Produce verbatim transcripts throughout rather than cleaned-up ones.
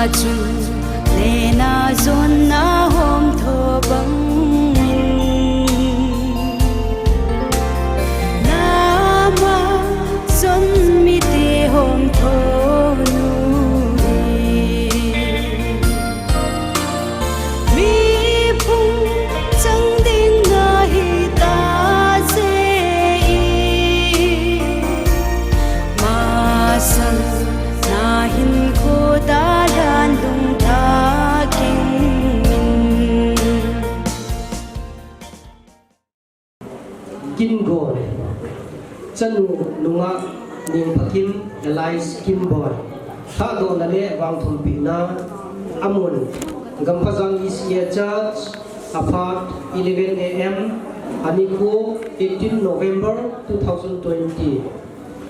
Chun lena jonna hom tho bangin, nama jon mite hom tho nu hi. Mi pung chang ding nahi ta je i, masang na hin ko ta lhan lung ta king min. Kin Gol, chanu nungah Ningphakim alias Kim Boy, lhadohna le vangthumpina. Amun, Gamphajang E C A Church, aphat eleven A M, anikho eighteen November two thousand twenty.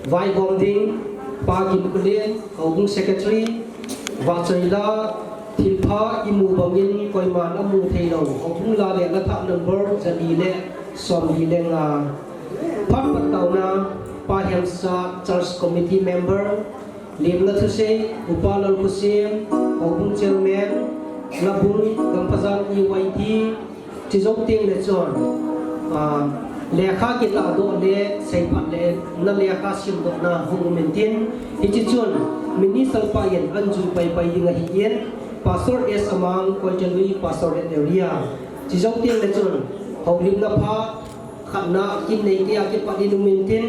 Vaihom ding, Pa Kimkhulen, Houbung Secretary, vahchoi la, thilpha imu bangin koiman amu theilou, Houbung la le la thah number jali le somli le nga. Phat pat taona, Pa Hemsat, Church Committee Member, Lemna Thusei, Upa Lalkhosem, Houbung Chairman, Labung, Gamphajang E Y T, Chujou teng le chun, ah, lekha kitahdoh le seiphat le na lekha simdohna hung um intin, hiche chun Minister pa in anjui paipai ding ahin, Pastor S Amang, Koitalui Pastorate Area. Chujou teng le chun, houlimna phat khatna kin neite a kipat in um intin,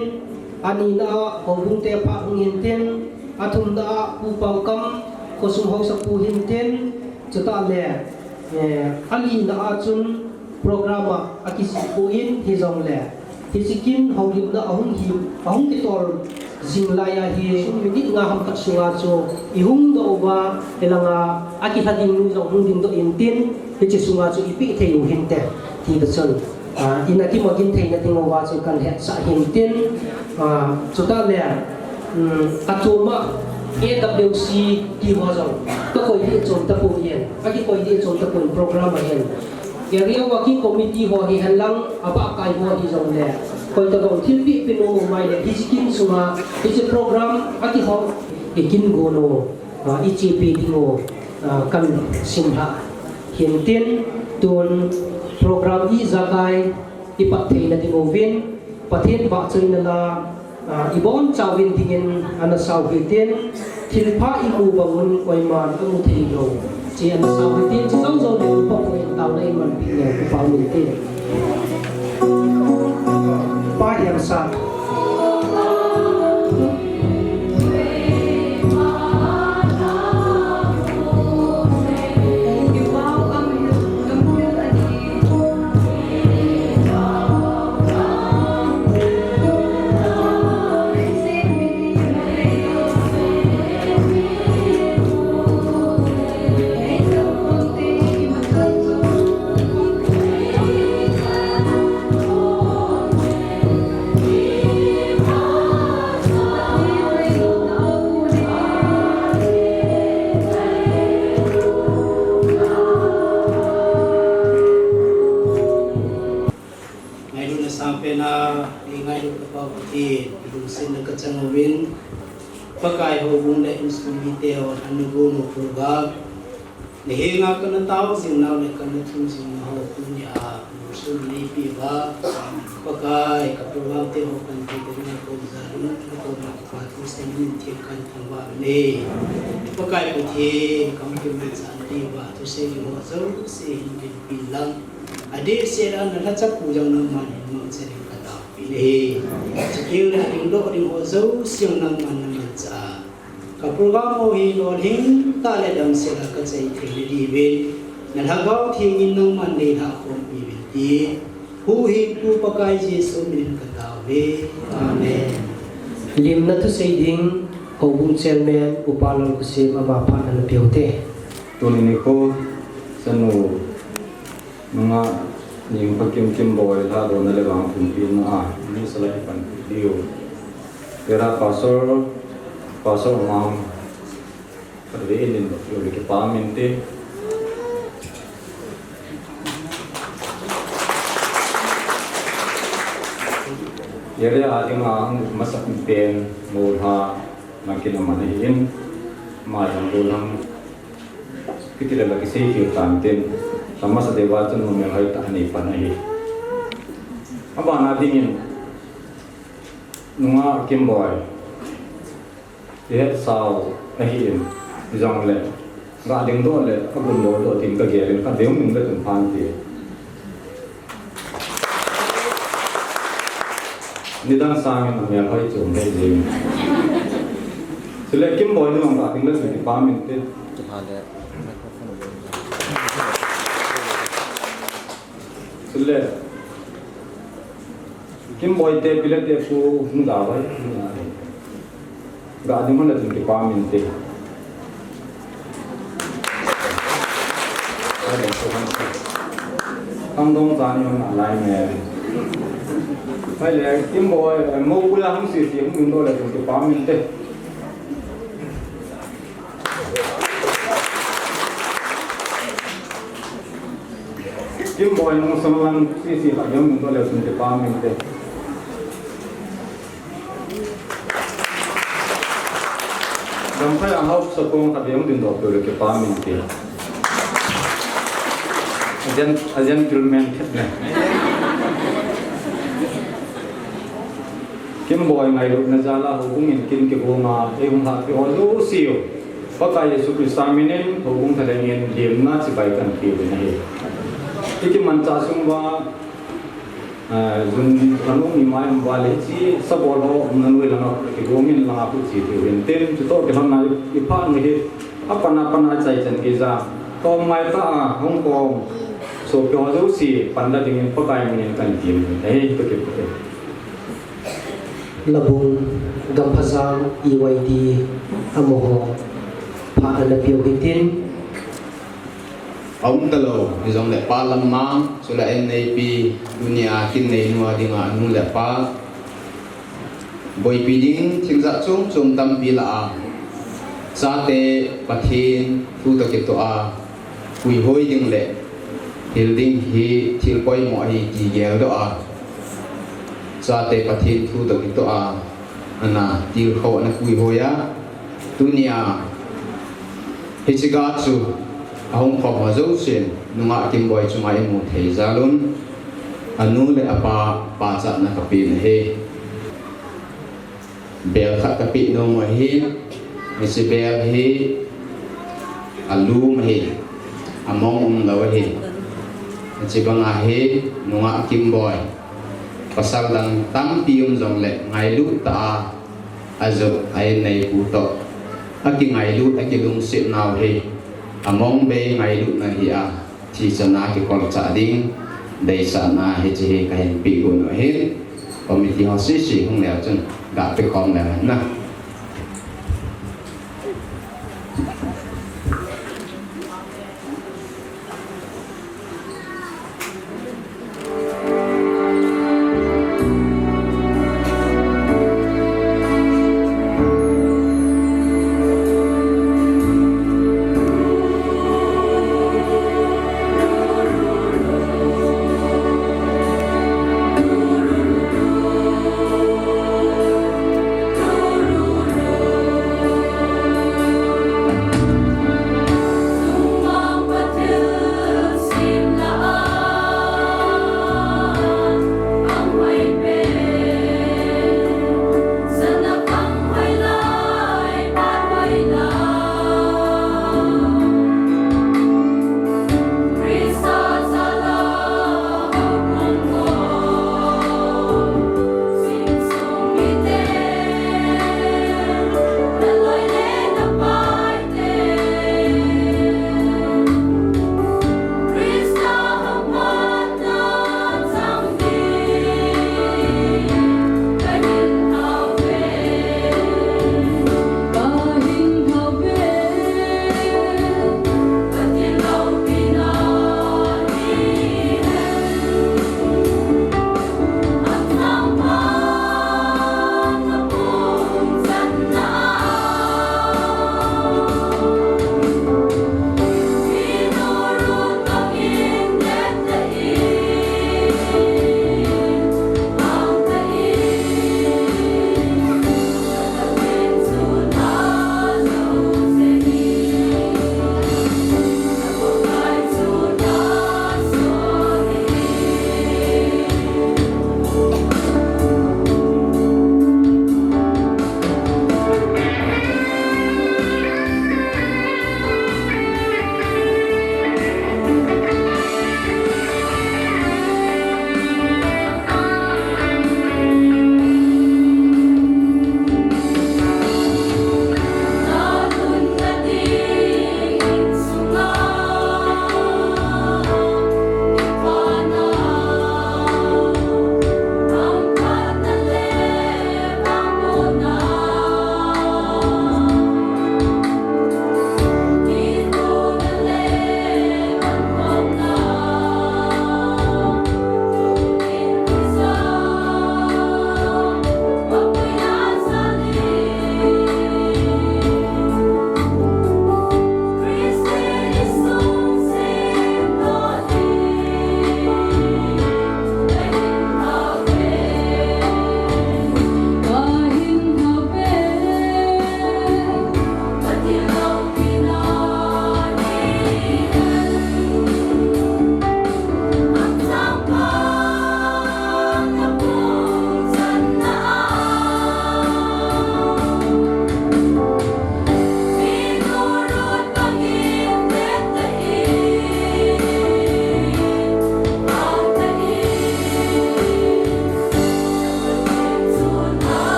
anina a Houbung te phat hung hintin, athumna a Pu Paokam, khosung haosapu hintin, chutah le Eh, alina a chun program a akisih poi, hijongle hiche kin houlimna ahung hi, ahung kitol jing lai ahi, minute nga ham khat sunga chu ihung doh uva, hilanga akilha ding nu jong hung dingdoh intin, hiche sunga chu ipeh thei u hinte, ti ka chun, ah, ina kimagin theina ding uva chu kan hetsah hintin, ah, chutah le, um, atuma A W C ti ho jong kakoi ding chom tapon, akikoi ding chom tapon program ahin. Area Working Committee ho hihen lang, abahkai ho hijongle, koi tabang thilpeh peh nom um mai le, hiche kin sunga, hiche program akihong, i Kin Gol u, ah, ichepi ding u, ah, kan simlha hintin, tun program ijakai ipat theina ding uvin, Pathen vahchoina la, ah, ibonchauvin dingin ana sao hitin, thilpha imu bangun koiman amu theilou, ti ana sao hitin, chujou jou le Upa pu in taona imanpeh le Upa min tin. Pa Hemsat. Ngailutna sangpen a, eingailut kapa u Pathen, ilungsetna kachang uvin, Pakai, Houbung le insung mite hon ana gon u program, nahenga kana tao jing nau le kana thum jing nau ho tunia molsom neipeh uva, Pakai, ka program te ho kan ti te na ko ja lun, na ko na Pathen min theng kan thangvah uve. Pakai Pathen, kam kimanchah na diuva thusei ding ho jouse hin pinpin lang. Adehset a na lhacha pu jong nangman hin mangcha ding kataopeh nahi. Chukeu le adingdoh ding ho jouse jong nangman na manchah a, ka program ho hi lolhing tah le damsel a kachai thei na diuvin, na Lhagao Theng in nangman neilhah khompi uvin tin, Huhhingpu Pakai Jesu minin katao uve. Amen. Lemna thusei ding, Houbung Chairman, Upa Lalkhosem, ama phat ana peuvin te. Tuni nikho, chanu nungah Ningphakim Kimboi lhadohna le vangthumpina a, mi salai pan diu. Tera Pastor, Pastor Mang, Khatvei in in, kipa min te. Area a dinga hung masak pen, Molha, Nakin aman ahin, ama jong golhang Kiti le la kisei thei tan tin, amasa deuva chun numei hoitah anei pan ahi. Abana dingin, nungah Kimboi, ihet sao ahin, ijongle, ga dingdoh le, agundoh doh tin kagel in, khat veu min ka tun phan ti. Nidang sangin amel hoi chom thei jing. Chule Kimboi nung ga ding le tun kipah min te. Chule Kimboi te, Pi le te pu hung ga vai. Ga ding hon le tun kipah min te. Khangdong chan i hon alai me. Hai le, Kimboi, eh, mo pula hung sisi hung dingdoh le tun kipah min te. Kimboi nung samlang sisi la hung dingdoh le tun kipah min te. Gamphai a haosa kong khat veu dingdoh peh le kipah min te. A gen-, a gentleman khat ne. Kimboi ngailutna jal a houbung in kin kigong a, eihung lhahpi ho jouse u, Pakai Jesu Christa min in houbung thalheng in lemna chibai kahin pe uvin ahi. I kimanchah sung uva, Ah, jun kanu ni mai um uva le hiche sabol ho umna noi lang a kigong in lang a khu che thei uvin tin, chutoh kilhonna i phat ni hi apan apan a chai chan kei jeh a, tom ngai tah a hung kom sopi ho jouse panla dingin Pakai min in kahin tem u ahi. Toh kipat e. Labung Gamphajang E Y D amaho phat ana peh u hitin. A um talou, hijongle Pa Lammang, chule a inneipi, tunia kin neinu a dinga anu le apa, boipi ding thil jat chom chom tampi lah a, chate Pathen thu toh kitoh a, puihoi ding le hil ding hi thil poimo ahi ti geldoh a, chate Pathen thu toh kitoh a, ana tilkhou ana puihoi a, tunia hiche ga chu ahung khom ho jousen nungah Kimboi chunga imu thei jal un, anu le apa pachatna kapen ahi. Bel khat kapeh nom u ahin, hiche bel hi alum ahi, among umlou ahi. Hiche banga hi nungah Kimboi, pasal dang tampi um jongle ngailut tah a, ajoh a inneipu toh akingailut, akilungset nau hi among bei ngailutna hi a, thi chana kikolchah ding deisahna hiche hi kahin peh got u ahin, committee ho sese hung leu chun ga pekhom leu hen na.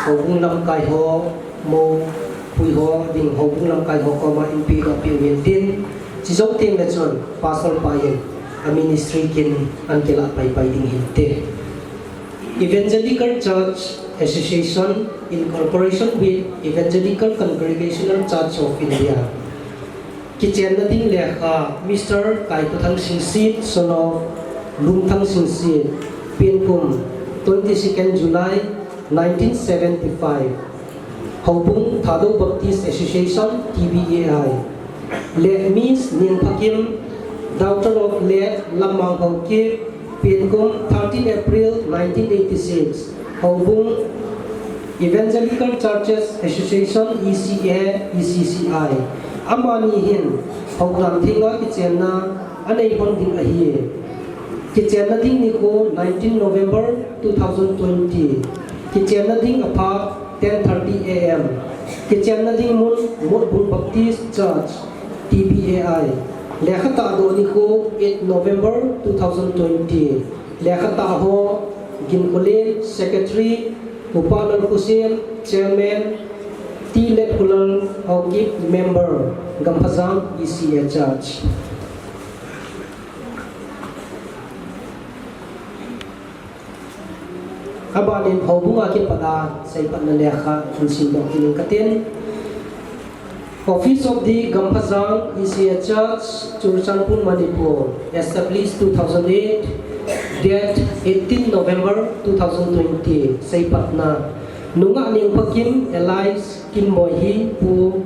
Houbung lamkai ho, moupui ho ding houbung lamkai ho koma inpi kape uvin tin, chujou teng le chun Pastor pa in a ministry kin ahin kilah paipai ding hinte. Evangelical Church Association in cooperation with Evangelical Congregational Church of India. Kichenna ding lekha, Mister Kaitothang Singsit, son of Lumthang Singsit, penkum twenty-second July nineteen seventy-five. Houbung Thadou Baptist Association, T B A I. Le Miss Ningphakim, daughter of late Lammang Haokip, penkum thirteen April nineteen eighty-six. Houbung Evangelical Churches Association, E C A, E C C I. Amani hin Houdan thenga kichenna anei hon ding ahi. Kichenna ding nikho nineteen November two thousand twenty. Kichenna ding apha ten thirty A M. Kichenna ding mun Motbung Baptist Church, T B A I. Lekha tahdoh nikho eight November two thousand twenty. Lekha tah ho, Ginkholen, Secretary, Upa Lalkhosen, Chairman, T. Letkholal Haokip, Member, Gamphajang E C A Church. Abanin houbung a kipat a seipatna lekha hin simdoh kit ing katin. Office of the Gamphajang E C A Church, Churachandpur, Manipur, established two thousand eight, date eighteen November two thousand twenty, seipatna. Nungah Ningphakim alias Kimboi hi Pu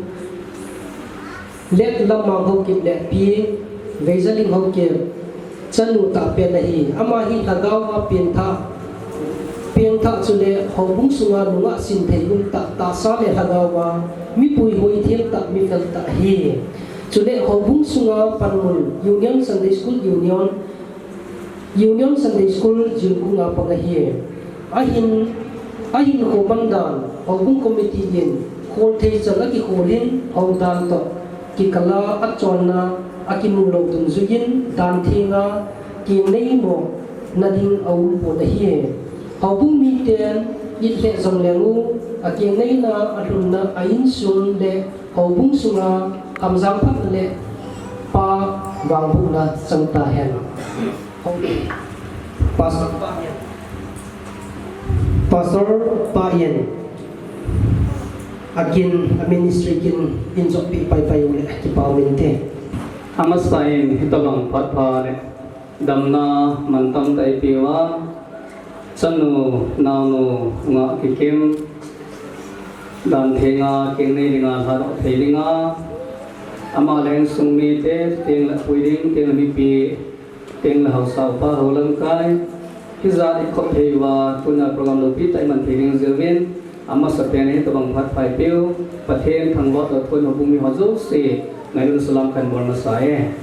Let Lammang Haokip le Pi Veizaling Haokip chanu tahpen ahi. Ama hi lhagao a pengthah, pengthah chule houbung sunga nungah sinthei umtah, tahsa le lhagao a mipui hoithem tah, mifel tah ahi. Chule houbung sunga panmun Union Sunday School Union, Union Sunday School Jingkunga pang ahi. Ahin, ahinkho mandan, houbung committee in kholthei chan akikhol in, houdan toh kikal a acholna akimu lou dungjuiyin, dan thenga keng neimo nading aumpon ahi. Houbung miten it lheh jongleng u, akeng neina, alhunna, a insung le houbung sunga kamjang phatna le pa vangbohna chang tahen. Pastor pa in, Pastor pa in akin, a ministry kin injotpi paipai u le kipah um inte. Amasa in hitobang phat pha le damna mantam tah eipeuva, chanu, naonu, nungah Kikim, dan thenga keng nei dinga lhadoh thei dinga, ama le insung mite, tengle pui ding, tengle mipi, tengle haosa upa, hou lamkai, hijat ikhop thei uva, tuna program loupi tah iman thei ding jeh uvin, amasapen a hitobang phat pha eipeu Pathen thangvah toh thon houbung mi ho jouse ngailutna salam kahin bol masa e.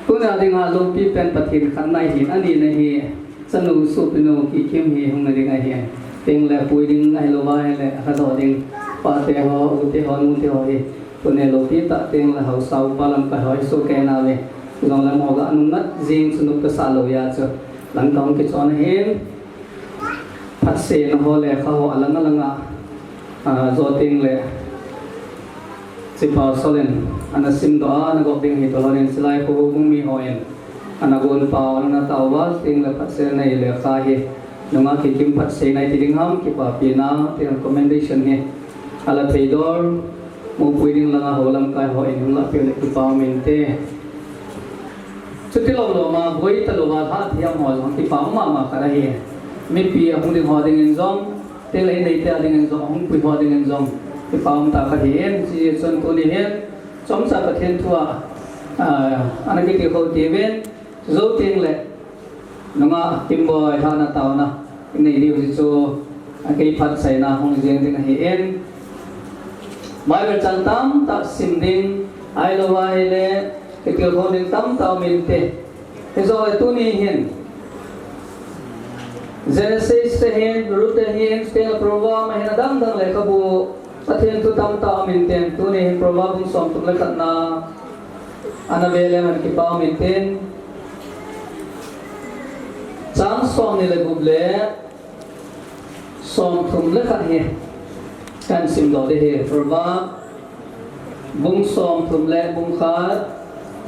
Tuna dinga loupi pen Pathen khatna ahin, anina hi chanu sopinu Kikim hi hung na ding ahi. Tengle pui ding ahilouva ahile lhadoh ding, pate ho, ute ho, nute ho hi tuni loupi tah tengle haosa upa lamkai ho hi sohkei nauve. Jongle amaho ga nungnat jing chu nopsah lou a chu lang kahung kichon ahin. Phatsehna ho lekha ho alang alanga, a, jo tengle Chipa Sol in ana simdoh a, ana gop ding hi tolhon in, chulai kho houbung mi hon ana gonpau, ana tao uva, tengle phatsehna nei lekha hi nungah Kikim phatsehna iti ding ham, kipapina, tengle commendation hi ala thei dol, moupui ding langa hou lamkai hon hung lahpeh le kipah um inte. Chuti lom lom a, boi talou a lhah thiam ho jong kipah um mama khat ahi. Mipi ahung ding ho dingin jong, tengle neite a dingin jong, ahung pui ho dingin jong kipah um tah khat ahin, hijeh chun tuni hin chomcha Pathen thu a, a, ana kitilkhou tiuvin, jou tengle nungah Kimboi hahna taona inei diu hichu, a, kei phatchaina hung jeng ding ahin, Bible chang tamtah sim ding, ahilouva ahile kitilkhou ding tamtah um inte. Hijongle tuni hin Genesis ahin, Ruth ahin, tengle Proverbs ahin, adang dang lekhabu, Pathen thu tamtah um inte, tuni hin Proverbs bung somthum le khatna ana ve leng kipah um inte. Chang somni le gup le Somthum le khat hi kahin simdoh ding ahi. Proverb bung somthum le bung khat,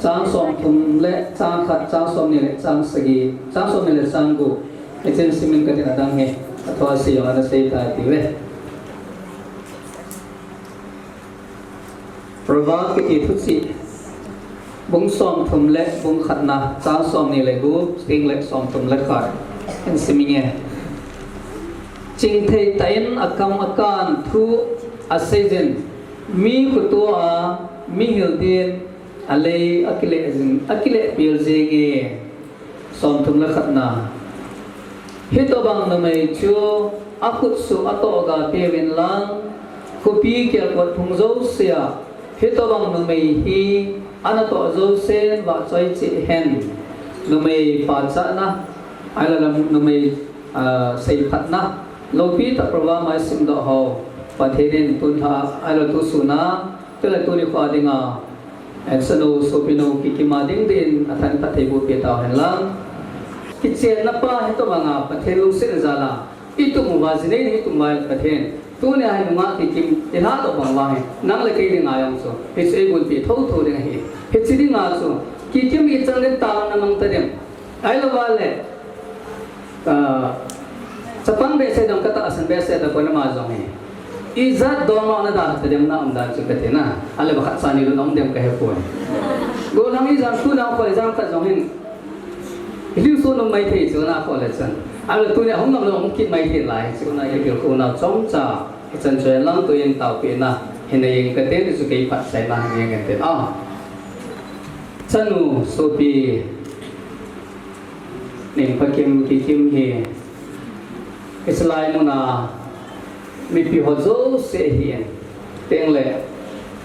chang somthum le chang khat, chang somni le chang sagi, chang somni le chang gup. Hicheng simin katin, adang hi athoa sei jong ana sei tai tiuve. Proverb kiti thuchih bung somthum le bung khatna, chang somni le gup, chuteng le somthum le khat. Kahin sim inge. Chingthei tah in akam akan thu asei jin, mi khoto a mihil din alei akile jing, akile pel jenge. Somthum le khatna. Hitobang numei chu akhut suh atoh ga peuvin lang, khopi kelkot phung jousea hitobang numei hi ana toh jousen vahchoi cheh hen. Numei pachatna, ahilouleh numei, ah, seiphatna, loupi tah program a isimdoh ho, Pathen in tun lha, ahilou tusun a, tule tuni khoa dinga, eh, chanu sopinu Kikim a ding din athanphatthei bohpeh tauhen lang. Kichenna pa hitobanga Pathen lungset jal a itum uva, jinei ni itum uva Pathen, tunia hi nungah Kikim ilhahdoh bang uva hi, nang le kei dinga jong chu hichu eigonpeh thouthou ding ahi. Hiche dinga chu Kikim ichang le taona mang ta ding. Ahilouva le, ah, chapang behseh dong, katahsan behseh tapon ama jong hi. Ijat dong ma na dalha ta dem na umdan chu kati na. Ahile ba khat cha ni lou na um dem kahepoi. Gollhang ijat tu na khoi jam khat jong hin. Hiliu so nom maithei chu na kho le chan. Ahile tunia hung ngam lou hung kit maithei lai chu na, ipi kho na chomcha. Hichan chu lang tuin taopeh na. Hinei ing kati ni chu kei phatsaina hinei ing kati. Ah. Chanu sopi Ningphakim Kikim hi, hiche lai muna mipi ho jouse ahin, tengle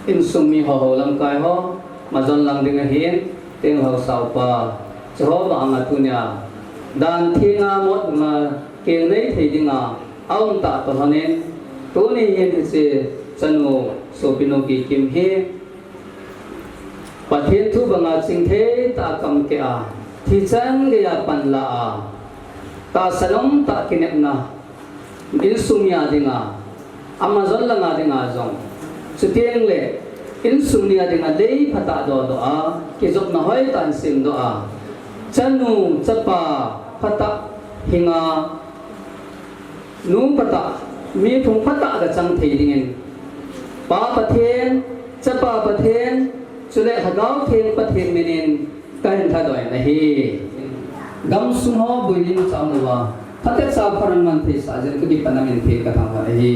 insung mi ho, ho lamkai ho, majon lang ding ahin, tengle haosa upa, hiche ho vang a tunia dan thenga mot nga keng nei thei dinga aum tah toh lhonin, tuni hin hiche chanu sopinu Kikim hi, Pathen thu banga chingthei tah a kamkeh a, thi chan geiya panla a, tahsa nom tah kinepna, insung mi a dinga, amajon langa dinga jong, chuteng le insung mi a dinga lei phatah dohdoh a, kijopna hoitah in semdoh a, chanu chapa phatah hinga, nu phatah, mi phung phatah gachang thei dingin, Pa Pathen, Chapa Pathen, chule Lhagao Theng Pathen minin kahin lhadoh in ahi. Gamsung ho buinin cha um uva, phatecha pharan man theisah jeh in kakipa namin theng kathangvah in ahi.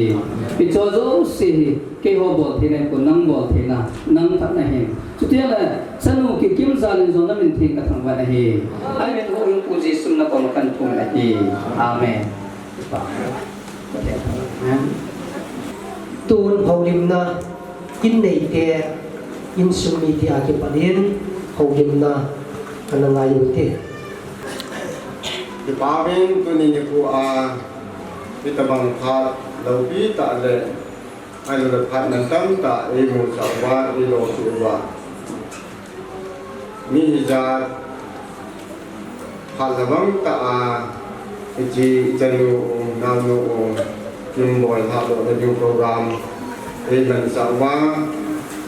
Hiche jouse hi keiho boltheina ahipon, nang boltheina, nang phatna ahin. Chuti ahile chanu Kikim jal in jong namin theng kathangvah in ahi. Amen. Houin Pu Jesu nakoma kahin thum in ahi. Amen. Tun houlimna, in neite, insung mite a kipat in houlimna ana ngai u hite. Kipah in tuni nikho a hitobang phat loupi tah le, ahilouleh phat mantam tah eimusah uva, eilopeh uva. Mi hijat phat lhabang tah a, hiche ichanu u, naonu u, Kimboi lhahdohna ding program eimansah uva,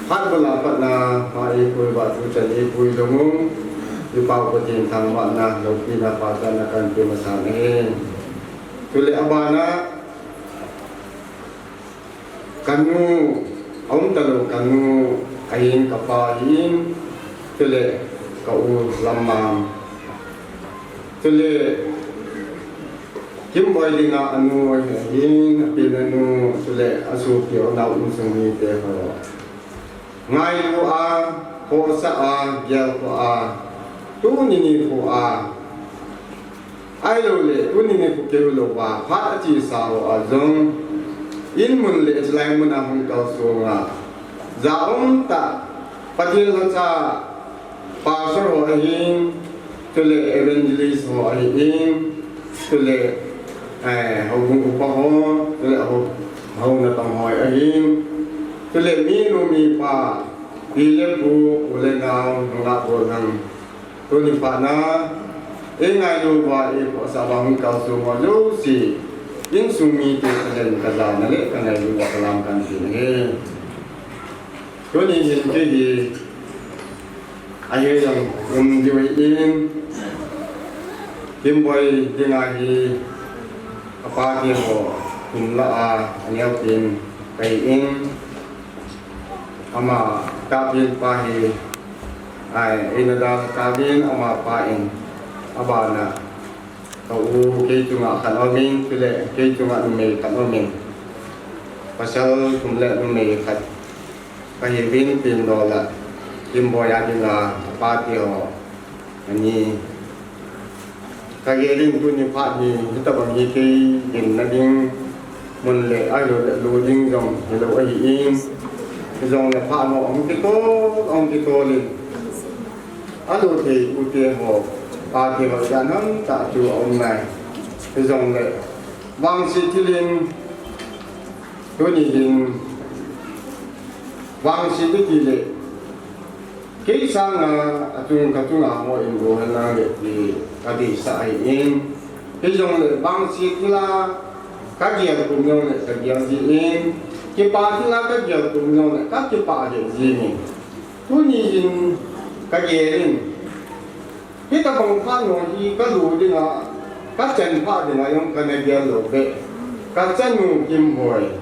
phat bula patna ma eipui uva, tuchan eipui jong u, Kipah Pathen thangvahna, loupina, pachatna kahin pe masa nahi. Chule abana, kanu, aum talou kanu, ahin kapa ahin, chule ka u Lamang. Chule Kimboi dinga anu ahin, apen anu, chule asopi, anao insung mite ho. Ngailu a, khohsah a, gelkhoh a, tuni nikho a, ahilouleh tuni nikho keu louva phat achesa ho a jong, in mun le chulai mun a hung kalsong a, ja um tah, Pathen lhacha, pastor ho ahin, chule evangelist ho ahin, chule, eh, houbung upa ho, chule hou, hou natong ho ahin, chule minu mipa, pi le pu, u le nao, nungah gollhang. Tuni phat na, eingailu uva, eikhohsah uva hung kalsong ho jouse, Insung mite kalen kajana le kangailut a kalam kantin ahi. Tuni hin kei hi ahi jong um diu ahin, Kimboi dinga hi apa ti ho kum la a aneo tin kahin, ama tapin pa hi ai ina da tapin ama pa in abana ka u kei chunga khat aumin, chule kei chunga numei khat aumin. Pasal thum le numei khat kahiuvin tin dola Kimboi a dinga apa ti ho ani. Kagel in tuni phat hi, hitabang hi kei dinna ding mun le ailo le lo ding jong hilou ahin. Hijongle phat ho ahung kitol, ahung kitol in. Alo thei u te ho, pa te ho jan ham ta chu aum nai. Hijongle vangset thil in tuni hin vangset ti le Kei sanga achung kachunga ho in go hen lang le ti kadeisah ahin. Hijongle vangset thil a kagel kum jongle kagel jin. Kipa thil a kagel kum jongle kakipah le jin. Tuni hin kagel in. Hitabang phat ho hi kalu dinga, kachan phat dinga jong kana gel lou ve. Kachanu Kimboi.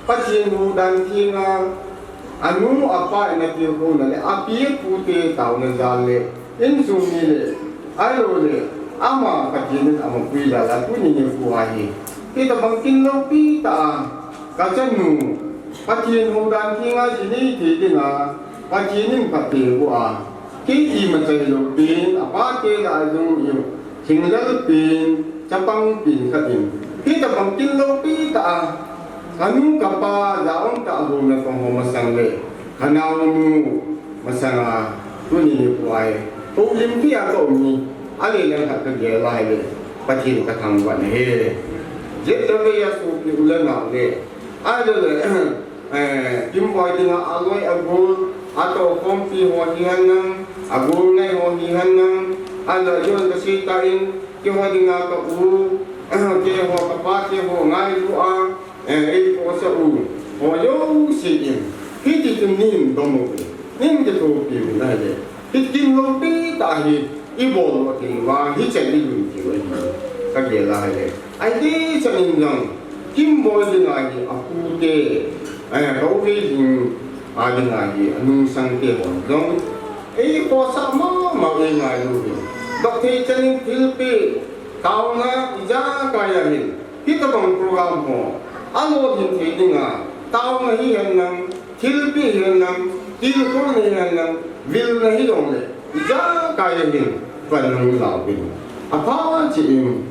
Pathen huhdan thenga, anu apa in atilkhouna le, api apute taona jal le, insung mi le, ahilou le, ama Pathen in amapui jal a tuni nikho a hi. Hitabang kin loupi tah a, kachanu, Pathen huhdan thenga ji nei thei dinga, Pathen in phatthei aboh a, kei imacha hilou pen, apa te lah a jong iu, thinglel pen, chapang pen khat in. Hitabang kin loupi tah a, kanu kapa, ja-ong tah a houna kong ho masang le, kanaonu masanga, tuni nikho a hi, houlim pi a kaum hi, ale lang khat kagel a hile, Pathen kathangvah na ahi. Jet le vei a sopi u le nao le, ahile le, Eh, Kimboi dinga aloi agol, atohkhompi ho hihen lang, agol ngai ho hihen lang, ala jon kasei tan, keiho dinga ka u, keiho kapa, keiho ngailu a, eh, eikhohsah u, ho jouse in, hiti chun nei dom u, nei kithopi u nai le. Hiti kin loupi tah hi, ibol lou thei uva, hichan ilhun thei u ahi, kagel a hile. Ahi hichan in jong, Kimboi dinga hi apute, eh, ka u hi ding, a dinga hi anungsang te hon jong. Eikhohsah mama u eingailu hi. Dot thei chan in thilpeh, taona ijakai ahin. Hitabang program ho, alolhin thei dinga, taona hihen lang, thilpeh hihen lang, tilkhouna hihen lang, vilna hijongle, ijakai ahin, pan hung lauvin. Apha cheh in,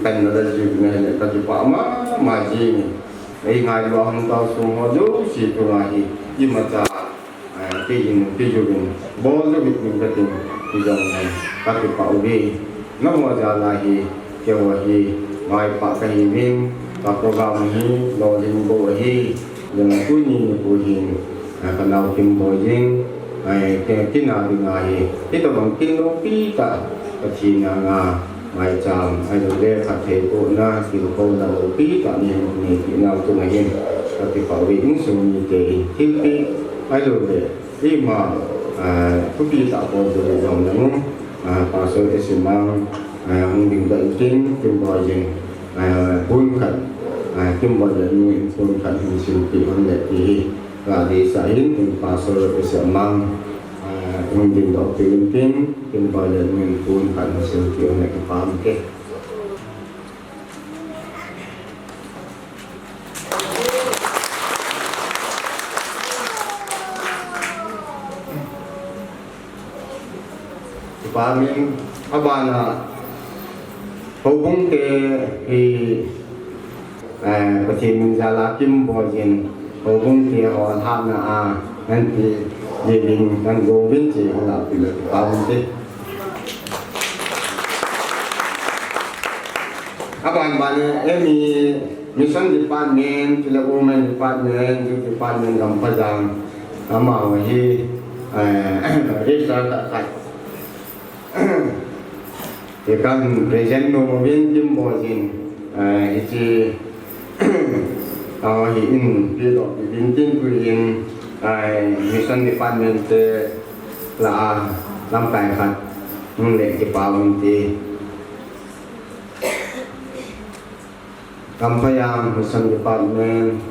panna la jiu na hile, kakipah mama jing in. Eingailu a hung tao sung ho jouse chunga hi, imacha, eh, kei in, kei jouvin, bol jou hih in katin, hijongle, kakipah uve. Nangho jal a hi, keiho hi, maipah kahiuvin, ka program hi, lolhin bou ahi, jong tuni nikho hin, eh, kanao Kimboi jing, eh, kei, kei a dinga hi, hitabang kin loupi tah, Pathen anga, maicham, ahilou le phattheibohna, tilkhouna loupi tah nei, neipeh nau chunga hin, kakipah uve insung mite in, thilpeh, ahilou le, ima, ah, thupi tah bol jou jong nang, ah, Pastor S M Mang, ah, hung dingdoh intin, Kimboi jing, ah, pon khat, ah, Kimboi le nu in pon khat hin silpeh un le ti hi, kadeisah in, in Pastor S M Mang, ah, hung dingdoh peh intin, Kimboi le nu in pon khat hin silpeh un le kipah um ke. Kipah in, abana, houbung te hi, eh, Pathen min jal a Kimboi jin, houbung te ho lhatna a, ngan pi, jing, ngan gong uvin ti, hala pi le kipah in te. Aban ban, eh, mi, Mission Department, chule Women Department, Youth Department, Lamphajang, amaho hi, eh, register khat khat. Ti kan present nom uvin Kimboi jin, Hiche, ah, hi in, pi lo, pi din tin tu in, ah, mission department te la a, lamkai khat, hung le kipa un ti. Kampayang Mission Department.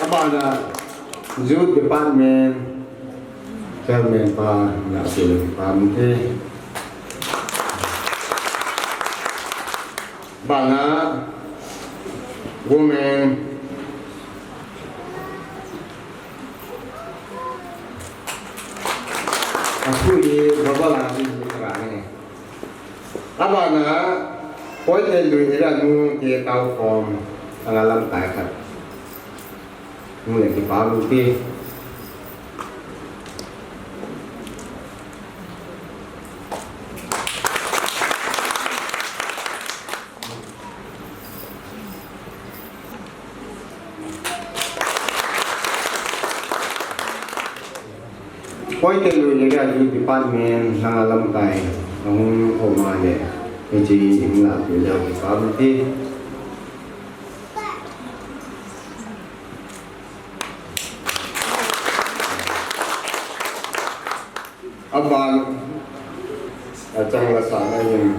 Abana Youth Department. Chairman pa, na sil pa mti. Bana Women. Athu hi Baba la ni kara ni. Abana, Poite lui ira nu ke tau kom, anga lamkai khat. Nu le kipa mti. Poite lui area youth department, nanga lamkai, ahung um a le, hiche hung lah peh leu kipa mti. Aban, achang la sa na hin,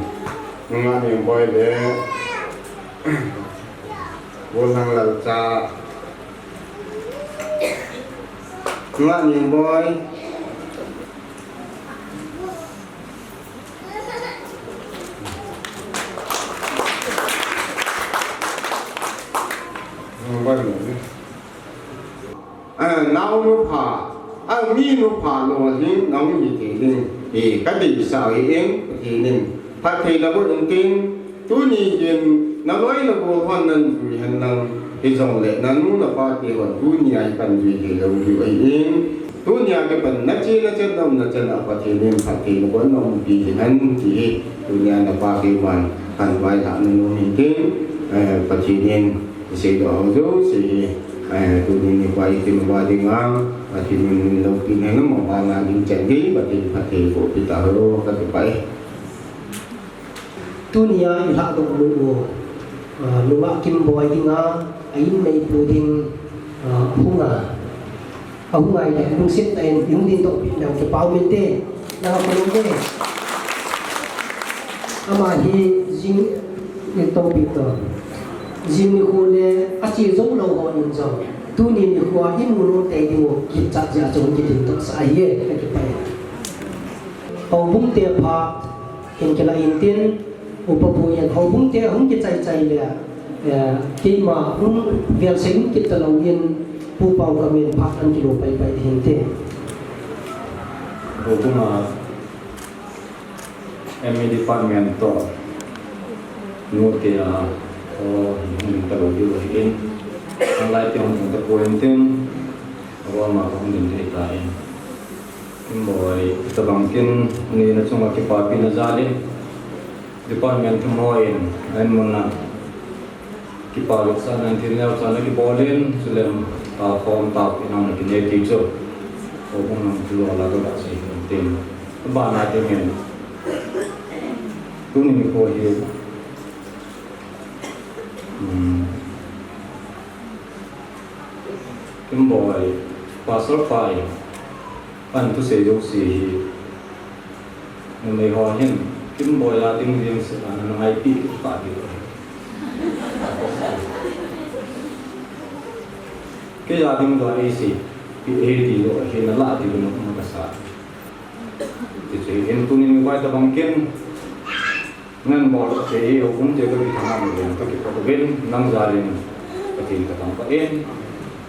nunga ni boi le, bu nang lal cha, nunga ni boi. Nung boi mo ni. A, nao nu pha, a, mi nu pha lo hin nao ni ti ding. E, ka ti sa e eng, ti ning. Phat thei la bo in tin, tuni hin, na loi na gol hon nan jui hen lang, hijongle, na nu na pa te hon, tuni a hi kan jui thei lou diu ahi in. Tuni a kipan na che na chet na um na chan a Pathen in phat thei na bon na um pi hin hen ti hi. Tuni a na pa keiman kan vailhah na nom in tin, eh, Pathen in isei doh ho jouse hi, eh, tuni nikho a i tin uva dinga, Pathen in min loupina na ma bana ding chan hi, Pathen phat thei boh pi ta ho, ka kipah e. Tuni a i lhahdoh u, ah, nungah Kimboi dinga, a inneipu ding, ah, hunga, ahung ngai le, lungset tah in, i hung dingdoh peh leu kipa um inte, nanga kholom e. Ama hi jing, i topi to. Jing nikho le, ache jou lou hon jong, tuni nikho a i mu nom tei diu, kichat jeh a chu hung kidingdoh sah ahi e, ka kipah e. Houbung te phat, Hin kila in tin, upa pu in houbung te hung kichai chai le, eh, keima hung vel sei hung kit talou in, Pu Pau Kamin phat an kilo pai pai hin te. Houbung a M E department to, nu te a, o, hung talou diu hin, an lai te hung ta pu in tin, o, ma hung din de ta in. Kimboi, tabang kin, ni na chunga kipapina jal in, department thum ho in, ahin mun a, kipa vetsahna, thil neocha na kibol in, chule, a, form tao pi nang na kinei ti chu. Ko kong nang chu lo la ka sei hin tin. Ba na te men. Tuni nikho hi. Hmm. Kimboi, Pastor pa in, ahin thusei jouse hi, numei ho hin, Kimboi a ding ding se, ana ngaipi kit ta ding. Kei a ding lou a eisei, pi e ti lou, hi na la ti lou, ma ka sa. Ti chu hin tuni nikho tabang kin, Ngan bol te hi, houbung te ka kithang a, ka kipat uvin, nang jal in, Pathen ka thangvah in.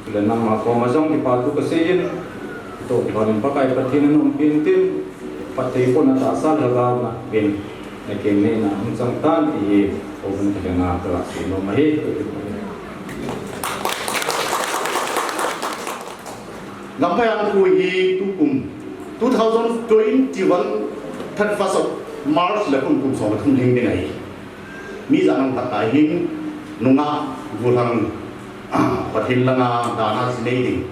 Chule nangma koma jong kipa thu ka sei in, kitoh kipah in Pakai Pathen in umpi in tin, phatthei bohna tahsa lhagaovin, na kengneina hung chang tan ti hi, houbung te nga ka la sei nom ahi. Lamphai a khu hi tukum two thousand twenty-one thirty-first of March le kum kum som le thum lhing ding ahi. Mi ijat ham khat ta hin nungah gollhang, ah, Pathen langa dana chinei ding.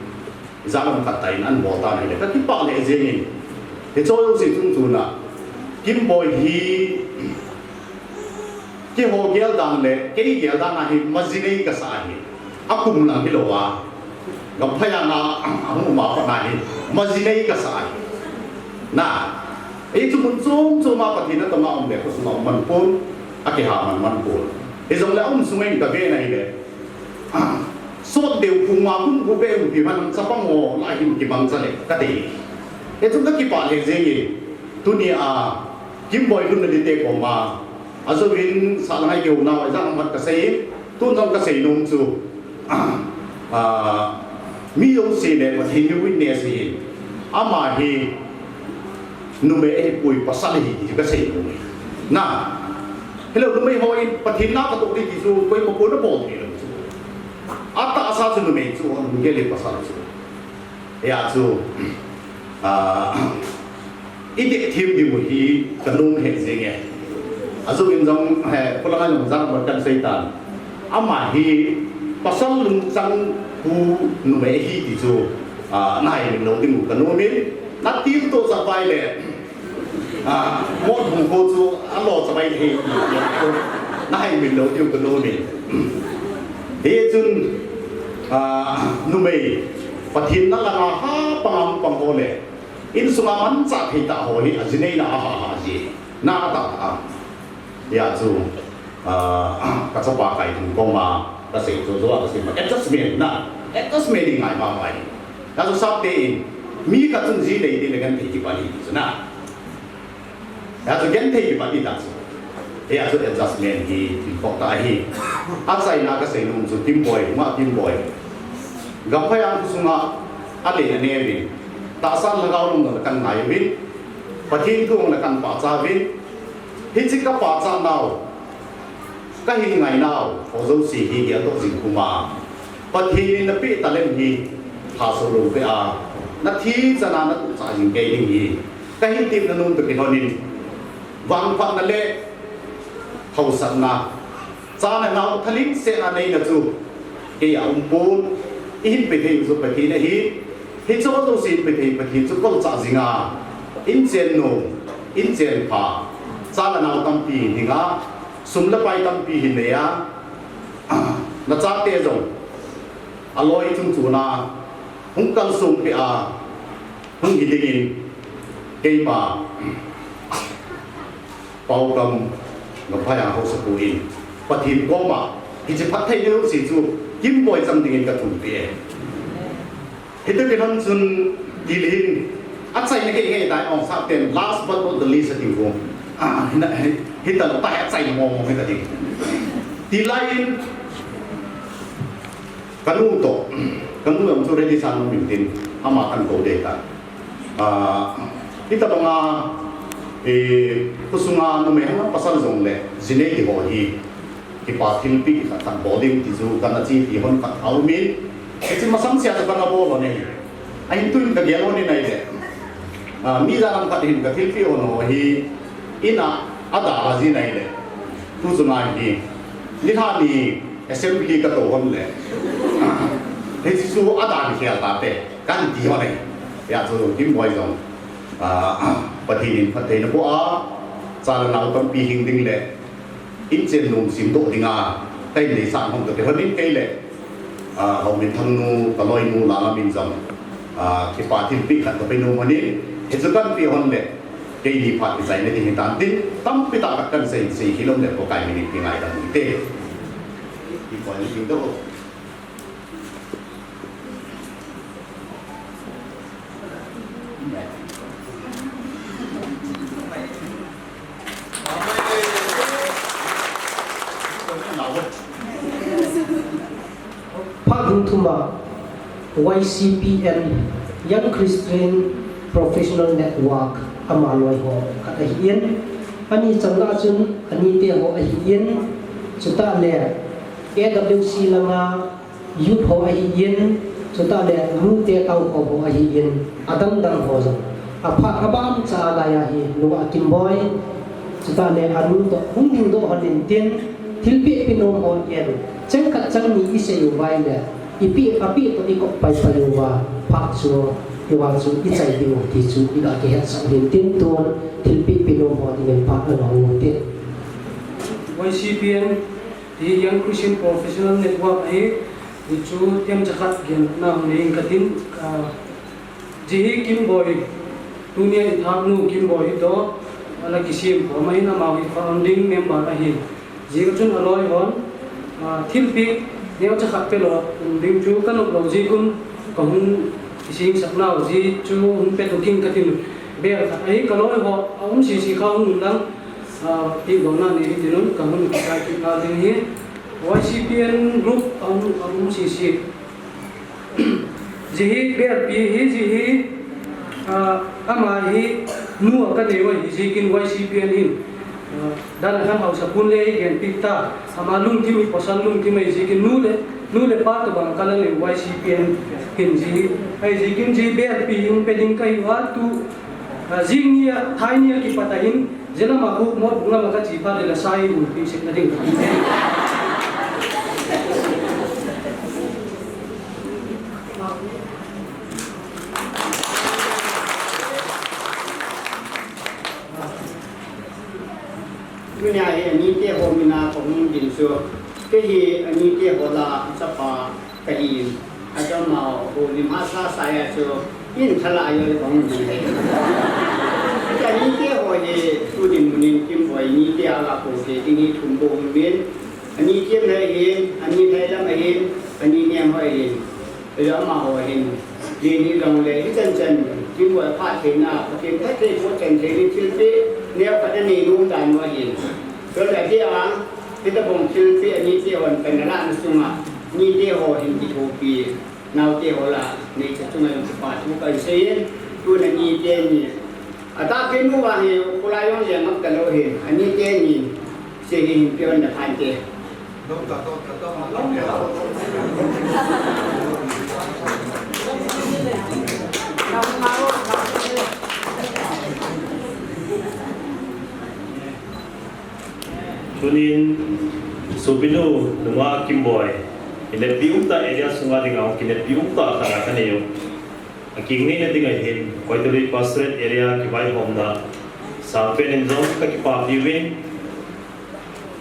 Ijat ham khat ta in ahin bol tan ahile ka kipah lheh jeng in. Hiche jouse chungchon a Kimboi hi, keiho gel dan le kei gel dan a hi maji nei kasa ahi. Akum lang hilou a, Gamphai a ahung um a pat na hi maji nei kasa ahi. Na, ei chu mun chom chom a Pathen atong a um le, khosunga um man pon, akiha man man pon. Hijongle aum sung in kave na hile, sot deu puma kum gup be umpi man chapang ho lah hin kimangcha le kati. Hichun kakipah lheh jenge. Tuni a Kimboi lhunna ding te koma, ajouvin sahlang a kihou nau a ijat ham khat kasei, tun jong kasei nom chu, ah, mi jouse le Pathen hi witness ahi. Ama hi numei ahipoi, pasal ahi ti chu kasei nom e. Na, hilou, numei hon Pathen na katoh ding ti chu koima pon abol theilou chu. Atahsa chu numei chu, lunggel le pasal chu. Hijeh chun, ah, i dehthem diu hi kanom lheh jenge. Ajouvin jong, he, kholanga jong jat ham khat kasei tan. Ama hi pasal lungchang pu numei ahi ti chu, ah, nahet lou diu kanom in, natil toh chavai le, ah, mot hung ho chu alo chavai le, nahet lou diu kanom in. Hichun, ah, numei, Pathen na langa hapang a hung pang ho le, insunga manchah thei tah ho hi aji neina a haha ji. Na atah a. Hijeh chun, ah, kachapa Kaithang koma kasei chu, chu a kasei ma, adjustment na, adjustment i ngai mama e. Hijeh chun sapte in, mi khat chun ji nei teng le genthei kipan ahi ti chu na. Hijeh chun genthei kipan ahi ti chu. Hijeh chun adjustment hi thil khoh tah ahi. Achaina kasei nom chu Kimboi, ma Kimboi, Gamphai a khosunga alen anei uvin, tahsa lhagao lungdon le kanei uvin, Pathen thu le kanpachat uvin, hiche kapachat nau, kahin ngai nau ho jouse hi geldoh jing puma, Pathen in napeh talent hi lhaso lou peh a, nathi chan a natuh chah jing kei ding hi kahin tepna nom toh kilhon in, vangphatna le haosatna, cha le nao thalheng sehna neina chu kei a um pon, ihin pe thei u chu Pathen ahi. Hiche ho jouse hin pe thei Pathen chu kolchah jing a, inchen nu, inchen pha, cha le nao tampi hin hing a, sum le pai tampi hin nei a, nachate jong aloi chungchon a hung kalsong peh a hung hi dingin, keima Paokam Gamphai a haosapu in Pathen koma hiche phattheina jouse chu Kimboi chang dingin kathumpi e. Hiti kilhon chun, til hin, achaina kei ngai tai, ong sap ten, last but not the least ati u. Ah, hina, hi, hita lou tai, achaina mong mong hita ding. Tilai in, kanu toh, kanu jong chu ready sa nom in tin, ama kakou ding tai. Ah, hitabanga, eh, khosunga numei hang pasal jongle, ji nei ti ho hi, kipa thilpeh khat khat bol ding ti chu kana chi ti hon khat aum in, hiche masang sea chu kana bol lhon e. Ahin tun kagel lhon in ahile, ah, mi ijat ham khat hin kathilpeh lhon ho hi, in a, adalha jin ahile, tu chunga hi, nilhah ni assembly katou lhon le, hiche chu adan khel tate, kahin ti lhon e. Hijeh chun Kimboi jong, ah, Pathen in phattheina boh a, cha le nao tampi hing ding le, inchen nom semdoh dinga kahin deisah nom toh kilhon in kei le, ah, Haominthang nu, kaloinu Lalam in jong, ah, kipa thilpeh khat kape nom lhon in, hichu kahin pe lhon le, keini phat kichaina ding hitan tin, tampi tah khat kahin sei, sei khel lom le Pakai min in kingaidam u hite. Kipa thilpeh doh. Phat hung thum a Y C P N, Young Christian Professional Network, ama loi ho khat ahin, ani chang lah a chun anite ho ahin, chutah le A W C langa youth ho ahin, chutah le nute tao ho ahin, adang dang ho jong. Aphat abang cha a lai a hi, nu a Kimboi, chutah le anu toh hung dingdoh lhon in tin, thilpeh pe nom ho in, cheng khat cheng ni isei uva ahile, ipeh, apeh toh ikop pai pai uva, phat chu Hiva chu i chai ding u ti chu i ga kihetsah u hin tin tun thilpeh pe nom ho dingin phat ana hong u te. Y C P N, the Young Christian Professional Network ahi, hichu themcha khat genna hung nei ing katin, ah, hiche hi Kimboi, tunia i thahnu Kimboi hi toh, ala kisem khom ahin amaho hi founding member ahi. Hijeh chun aloi hon, ah, thilpeh neocha khat pe lou, um ding chu ka nop lou jeh un ka hung kisem sah nau jeh chu hung pe tou king katin, bel khat ahi ka loi ho, a um sese kha hung un lang, ah, ti lou na nei hitin un ka hung kisai kit na ding hi. Y C P N group a um, a um sese. Hiche hi belpi hi, hiche hi, ah, ama hi nu a ka nei u ahi, hijeh in Y C P N hin, ah, dan a khan hausa pun le i genpi ta, ama lungthim hi pasal lungthim ahi, hijeh in nu le, nu le pa tobang a ka la nei u Y C P N hin hiche hi, ahi, hijeh in hiche belpi hung pe ding ka hi uva tu, ah, jing ni a, thai ni a kipat a hin, Jeh lama khu Motbung lama ka che phat le la sa i ulpi sek na ding ka ti. Tunia hi anite ho mina ka hung ding chu, kei hi anite ho la chapa ka hi in. Achu amaho lim hahsa sa a chu in thala a jong hung ding ahi. Anite ho hi tu dinmun in Kimboi nite a ga kou thei ding hi thum bou um in. Ani thiem lhai hin, ani lhai lam ahin, ani nem ho ahin. Ahile amaho hin, len hi jong le hichan chan Kimboi phat theina, Pathen phatthei boh chan thei ding thilpeh neo khat anei nom dan u ahin. Chule adia, hitabang thilpeh anite hon pan alah na sunga, anite ho hin kithopi. Naote ho lah a, neicha chunga jong kipa thu kahin sei in, tun anite ni. Atahpi nu vang hi, kholai jong jeng ngap talou hin, anite ni, sei hi hin pe un na phante. Tunin, sopinu, nungah Kimboi, kineppi umtah area sunga dinga hung kineppi umtah khat a kanei u. Akinneina dinga hin, Koitolui Pastorate Area kivaihomna sangpen in jong kakipapi uvin.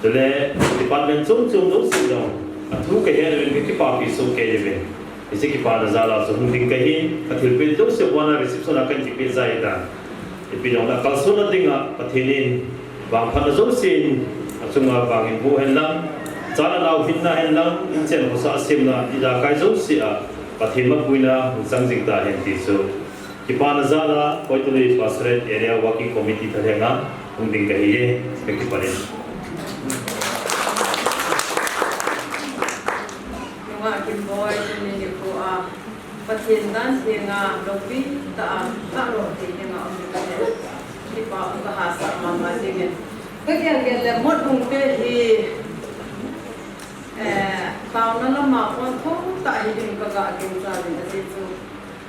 Chule, department chom chom jouse jong, athu kahet uvin kakipapi soh kei uvin. Hiche kipana jal a chu hung ding kahin, kathilpeh jouse bona reception a kahin kipeh jai tan. Ipi jong le kalsonna dinga Pathen in vangphatna jouse in achunga vang in boh hen lang, chana nao hinna hen lang, inchen khosa semna, ijakai jouse a Pathen mapuina hung chang jing tahen ti chu kipana jal a Koitolui Pastorate Area Working Committee thalhenga hung ding kahi e, kakipah e. Nungah Kimboi, tuni nikho a Pathen dan henga, loupi tah a, thahdoh thei henga um ding kahe. Kipa um kahasah mama jingin. Kagel gel le Motbung te hi, eh, taona lama pon thou tah hiding kaga gingcha uvin ajeh chu.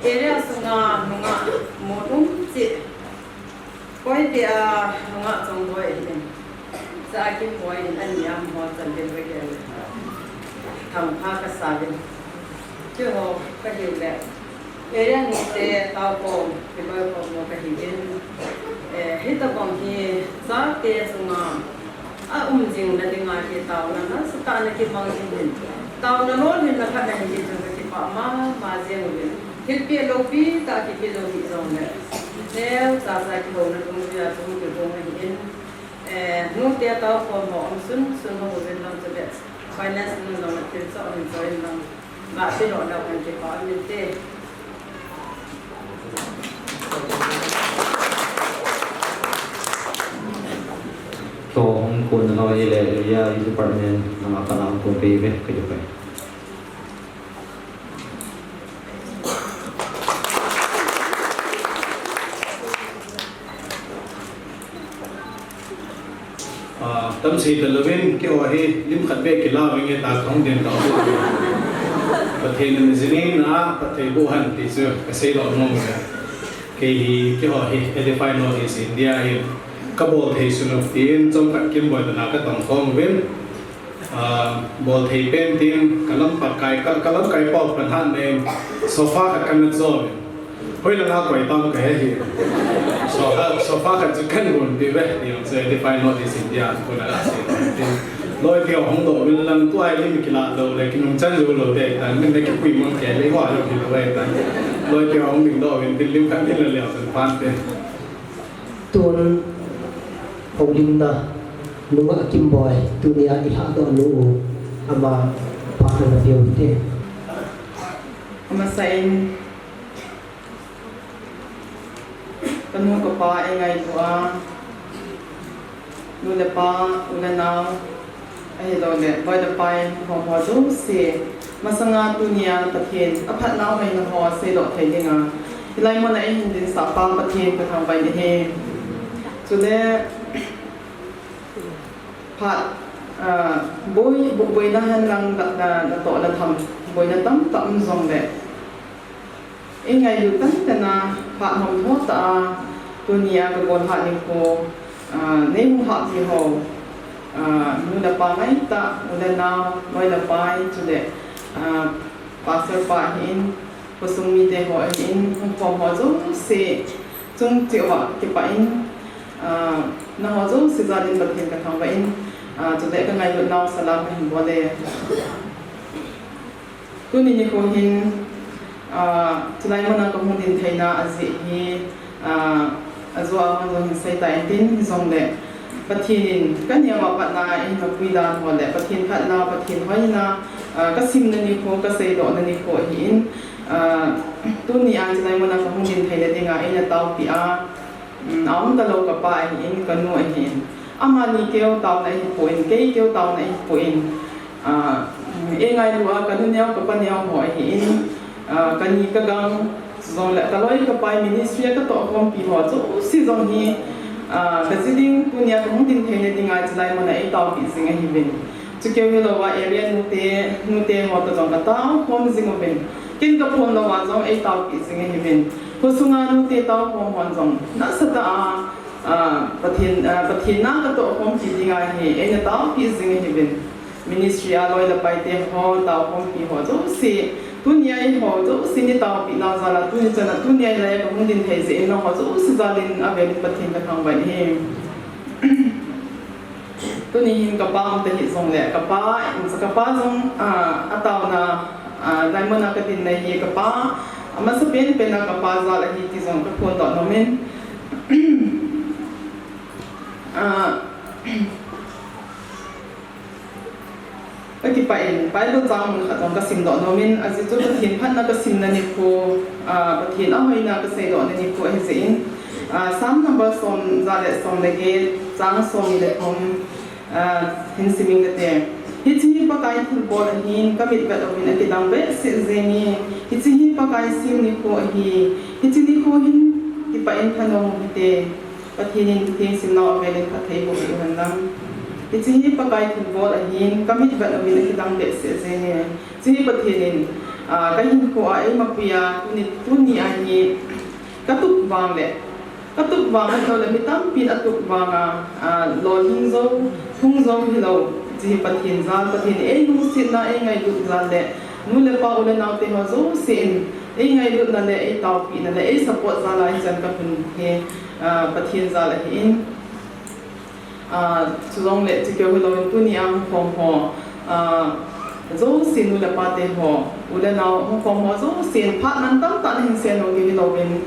Area sunga nungah Mot um cheh. Koite a nungah Chongboi ahin, cha Kimboi ahin, ani a amaho chan din vagel le thangpha kasa uvin. Keiho kahiu le, area nute taokhom, kiloikhom ho kahiuvin. Eh, hitabang hi chate chunga a um jing na dinga hi taona nasatah a nakimang jing in. Taona lolhinna khat nahi jeh chun kakipah mama jeng uvin. Thilpeh loupi tah kipeh jou hih jongle, neocha cha kihouna dungjui a chu hung kigong ahin. Eh, nute taokhom ho um sun sun ho uvin lang chule, finance nung jong le thil choh hin choi in lang. Ga ti lou lou kan kipah uvin te. Keiho hung kon nalai le, area department lama pat a hung kon peh uve, kakipa e. Ah, tamsei talouvin, keiho hi lim khat beh kila vinge ta kahung din tao. Pathen in jingin a, phatthei boh hen ti chu kasei lou nom e. Kei hi, keiho hi, Edify North East India hi, kabol thei sun u tin, chomkhat Kimboi tona katong khom uvin. Ah, bol thei pen tin, kalamkai, ka, kalamkai pau panhan nei, sofa khat kana cho uvin. Hoilang a koi tam kahe hi. Sofa, sofa khat chu kahin hon peh ve, ti jong chu Edify North East India kona kasei tin. Loi pia hung doh uvin lang, tua hi mi kilah doh le kinung chan jou lou ding tan, min le kipui mang kei le hua lou kilou ding tan. Loi pia hung ding doh uvin tin, lim khat tin le leo san pan te. Tun houlimna nungah Kimboi, tunia i lhahdoh nu u, ama phat na peh u hite. Amasan, kanu kapa eingailu a, nu le pa, u le nao, ahilouleh loi le pai, hung khom ho jouse, masanga tunia Pathen aphatnau hoina ho seidoh thei dinga hilai muna eihin dinsah pa Pathen kathangvah in ahi. Chule phat, ah, boi, bo-, boina henlang, na, na, natoh natham, boina tamtah um jongle, eingailu tante na, phat hom tho tah a, tunia kagol hat nikho, ah, neihung hahpi ho, ah, nu le pa ngaitah, u le nao, loi le pai, chule, ah, pastor pa ahin, khosung mite ho ahin, hung khom ho jouse, chung cheh uva kipah in, ah, nangho jouse jal in Pathen kathangvah in, ah, chule kangailutnau salam kahin bol e. Tuni nikho hin, ah, chulai muna kahung din theina ajeh hi, ah, ajo a hon jong hin seitai tin, hijongle Pathen in kaneo a patna eina pui dan ho le Pathen phatna, Pathen hoina, ah, kasimna nikho, kaseidohna nikho ahin, ah, tunia chulai muna kahung din theina dinga eina taopeh a, um, aum talou kapa ahin, kanu ahin. Amani keu taona ahipon, kei keu taona ahipon. Ah, eingailu a kanu neo, kapa neo ho ahin. Ah, kani kagang, jongle kaloi kapai ministry a katoh khompi ho jouse jong hi, ah, kaji ding, tunia kahung din theina dinga chulai muna eitaopeh jing ahiuvin. Chukeu hilouva area nute, nute ho toh jong katao khom jing uvin. Ken kaphon louva jong eitaopeh jing ahiuvin. Khosunga nute taokhom hon jong nasatah a, ah, Pathen, ah, Pathen na katoh khompi dinga hi eina taopeh jing ahiuvin. Ministry a loi le paite ho, taokhompi ho jouse, tunia eiho jouse neitaopeh nau jal a, tuni chan a tunia hilai a kahung din thei jeh in nangho jouse jal in avel in Pathen kathangvah in ahi. Tuni hin kapa um tahih jongle, kapa, kapa jong, ah, ataona, ah, hilai muna kadinna hi kapa, amasapen pen a kapa jal ahi ti jong kaphondoh nom in. Ah, kakipah in, Bible chang mun khat jong kasimdoh nom in, ajeh chu Pathen phatna kasimna nikho, ah, Pathen ahoina kaseidohna nikho ahijeh in, ah, Psalm number som ja le som le get, chang somni le thum, ah, hin sim inge kati. Hiche hi Pakai thilbol ahin, kamit vet uvin akidang behseh jenge. Hiche hi Pakai sem nikho ahi. Hiche nikho hin kipah in thanom u hite. Pathen in thengsinnau avel in phattheiboh peh u hen lang. Hiche hi Pakai thilbol ahin, kamit vet uvin akidang behseh jenge. Hiche hi Pathen in, ah, kahinkho a eima pui a, tuni, tunia hi katup vang le, katup vang ahilouleh mi tampin atup vang a, ah, lolhing jou, hung jou hilou, hiche hi Pathen jal, Pathen in eilungsetna, eingailut jal le, nu le pa, u le naote ho jousen, eingailutna le, eitaopehna le, eisupport jal a hichan kahung hi, ah, Pathen jal ahin. Ah, chujongle, chukeu hilouvin tunia hung khom ho, ah, jouse nu le pate ho, u le nao hung khom ho jousen, phat mantam tah nahin seinom kei hilouvin,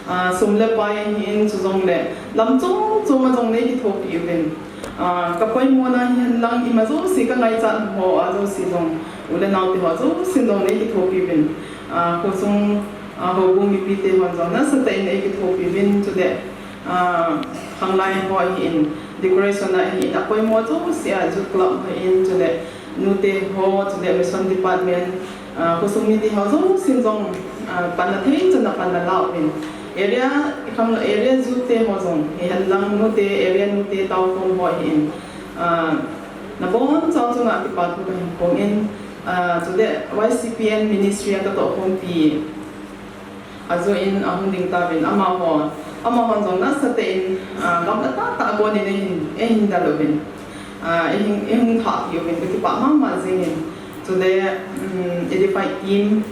ah, sum le pai ahin, chujongle, lam chom chom a jong neikithopi uvin. Ah, kapoimona hihen lang ima jouse kangaichat ho a jouse jong, u le naote ho jousen jong neikithopi uvin. Ah, khosung, ah, houbung mipite hon jong nasatah in eikithopi uvin, chule, ah, khanglai ho ahin, decoration ahin, apoimo jouse a, youth club ahin, chule nute ho, chule mission department, ah, khosung mite ho jousen jong, ah, panna thei chan a panna lauvin. Area, khang area youth te ho jong, hihen lang nute, area nute taokhom ho ahin, ah, nabonchau chunga kipathu kahin phong in, ah, chule Y C P N ministry a katohkhompi ajoh in ahung ding tauvin amaho, amahon jong nasatah in, ah, gamla tahtah a konin eihin, eihin del uvin, ah, eihin, eihung thahpeh uvin kakipah mama jengin. Chule, um, Edify team,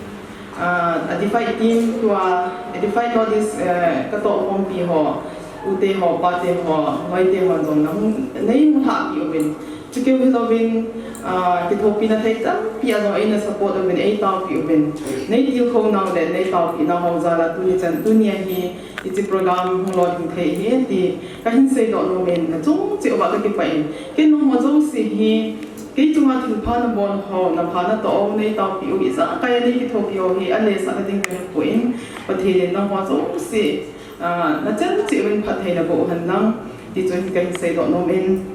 ah, Edify team tua Edify Northeast, eh, katoh khompi ho, ute ho, pate ho, loite ho jong nahung, neihung lhahpi uvin. Chukeu hilouvin, ah, kithopina thei tampi a jong eina support uvin, eitaopi uvin. Neitilkhou nau le neitaopi nau ho jal a tuni chan, tunia hi, hiche program hung lolhing thei ahi ti kahin seidoh nom in, nachung cheh uva kakipah in. Ken nangho jouse hi, kei chunga thilpha nabol ho, napha natoh u, neitaopi u, ijakai a neikithopi u hi alesah nading kahe poi, Pathen in nangho jouse, ah, nachan cheh uvin phatthei naboh u henlang, ti chu hin kahin seidoh nom in.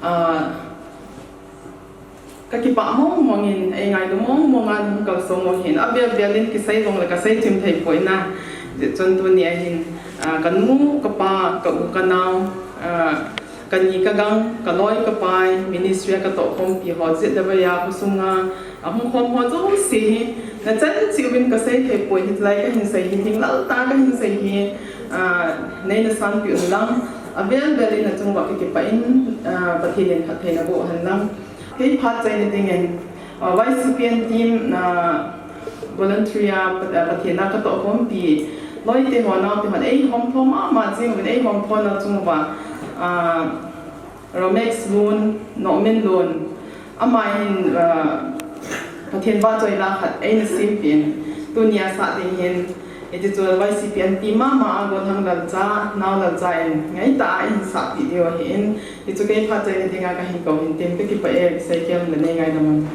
Ah, kakipah mongmong in, eingailu mongmong a nahung kalsong u hin, avel vel in kisei jongle kasei thim thei poi na. Hijeh chun tunia hin, ah, kanu, kapa, ka u, kanao, ah, kani, kagang, kaloi, kapai, ministry a katoh khompi ho, jet le vai a khosunga ahung khom ho jouse hi, nachan cheh uvin kasei thei poi, hitilai kahin sei hi, hinglel tah a kahin sei hi, ah, neina sanpeh un lang, avel vel in nachung uva kakipah in, ah, Pathen in phatthei naboh u henlang. Kei phat chaina dingin, ah, Y C P N team, ah, voluntary a, Pat-, ah, Pathen a katoh khompi loite ho, naote hon eihomtho mama jing uvin, eihomtho nau chung uva, ah, Romex Lun, Nomin Lun, ama hin, ah, Pathen vahchoila khat eina sempeh in, tunia sah ding hin, hiti chu Y C P N team mama a Golhang Lalcha, Nao Lalcha in ngaitah a eihin sahpeh diu ahin, hichu kei phat chaina dinga kahin kou hin tin, kakipah e, Seikem le neingaidam un.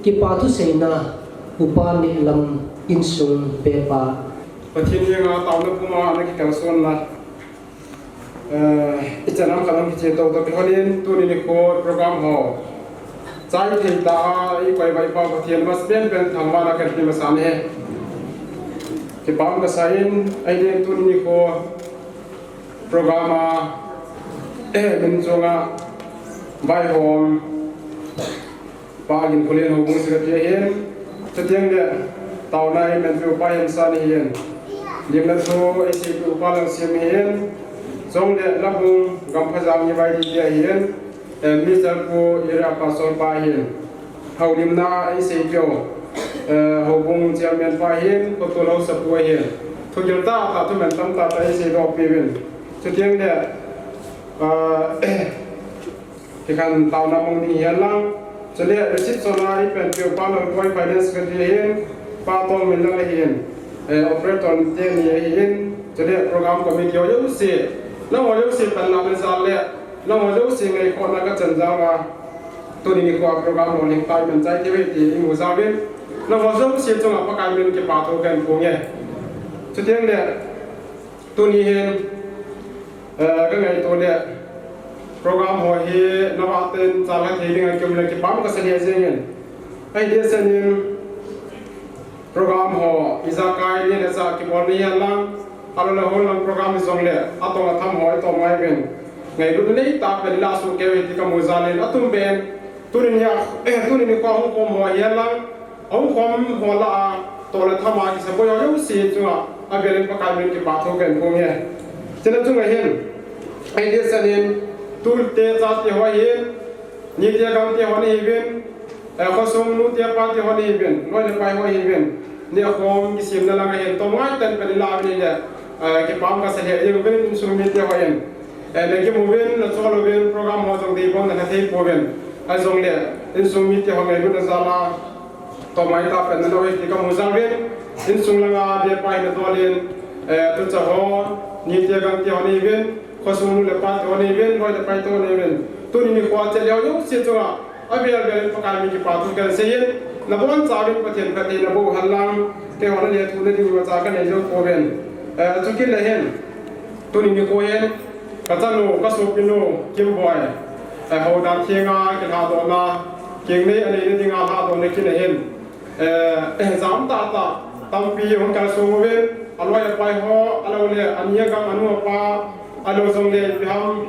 Kipa thuseina, Upa Nehlam, insung pepa. Pathen henga taona puma ana kikalsonna, eh, ichan ham khat ham kiche tou tou kilhonin tuni nikho program ho chai thei ta a, ikoi vai pa Pathen masapen pen thangvahna kahin pe masa e. Kipah kasan, ahileh tuni nikho program a, eh, min chunga vaihom Pa Ginkholen, houbung secretary ahin. Chuteng le taona eimanpeh u Pa Hemsan ahin. Limna thu eiseipeh u Pa Langsem ahin. Chuleh Labung Gamphajang Nivai Dite ahin. Eh, Mister Pu Area Pastor pa ahin. Houlimna eiseipeh u, eh, houbung chairman pa ahin, Pu Tolhausa pu ahin. Thugil tah tah, thuman tamtah tah eiseidoh peh uvin. Chuteng le, ah, Hikhan taona mong ding hihen lang. Chuleh reception a eipanpeh u Pa Lalboi, finance secretary ahin, Pa Tongminlal ahin, eh, operator teni ahin. Chuleh program committee ho jouse, nangho jouse panlahna jal le nangho jouse ngaikhohna kachan jal a, tuni nikho a program lolhing tah a iman chai thei uve ti imu jal uvin. Nangho jouse chunga Pakai min kipa thu kahin phong e. Chuteng le, tuni hin, eh, kangaito le program ho hi navah tah in chalha thei ding a kium le kipah kasan jeng in. Ahitah in program ho ijakai neh le chah kibol nahi hen lang, alou le hol lang program hijongle atong atham ho itom ngai uvin. Ngailutna neitah pen ilah soh kei uve ti kamu jal in, atumbeh in tuni nia, eh, tuni nikho hung khom ho hihen lang, Ahung khom ho lah a, toh le tham a kisaboi ho jouse chunga avel in Pakai min kipa thu kahin phong e. Chuna chunga hin, ahitah in, tute chate ho ahin, nite gangte ho nahiuvin, eh, khosung nute pate ho nahiuvin, loi le pai ho ahiuvin, nehkhom kisemna lang a hin, tomngai tah in pan ilah uvin le, eh, kipah kasan jeng uvin, insung mite ho in. Eh, nakimu uvin, nachol uvin, program ho jong deibou nalha thei pouvin. Ahijongle, insung mite ho ngailutna jal a, tomngai tah pen nalou ahi ti kamu jal uvin, insung langa vepa hi nadol in, eh, tucha ho, nite gangte ho nahiuvin, khosung nu le pate ho nahiuvin, loi le paite ho nahiuvin. Tuni nikho a chet le ho jouse chunga, avel vel in Pakai min kipa thu kahin sei in, nabonchauvin Pathen phatthei naboh u hen lang, keiho nalethuhna ding imacha kanei jou pouvin. Eh, chukit le hin, tuni nikho hin, kachanu, kasopinu, Kimboi, eh, houdan thenga kilhadohna, kingnei aneina dinga lhadohna kin ahin. Eh, jam tah tah, tampi hung kalsong uvin, aloi apai ho, alou le, ani agang anu apa, alou jongle, ipi ham,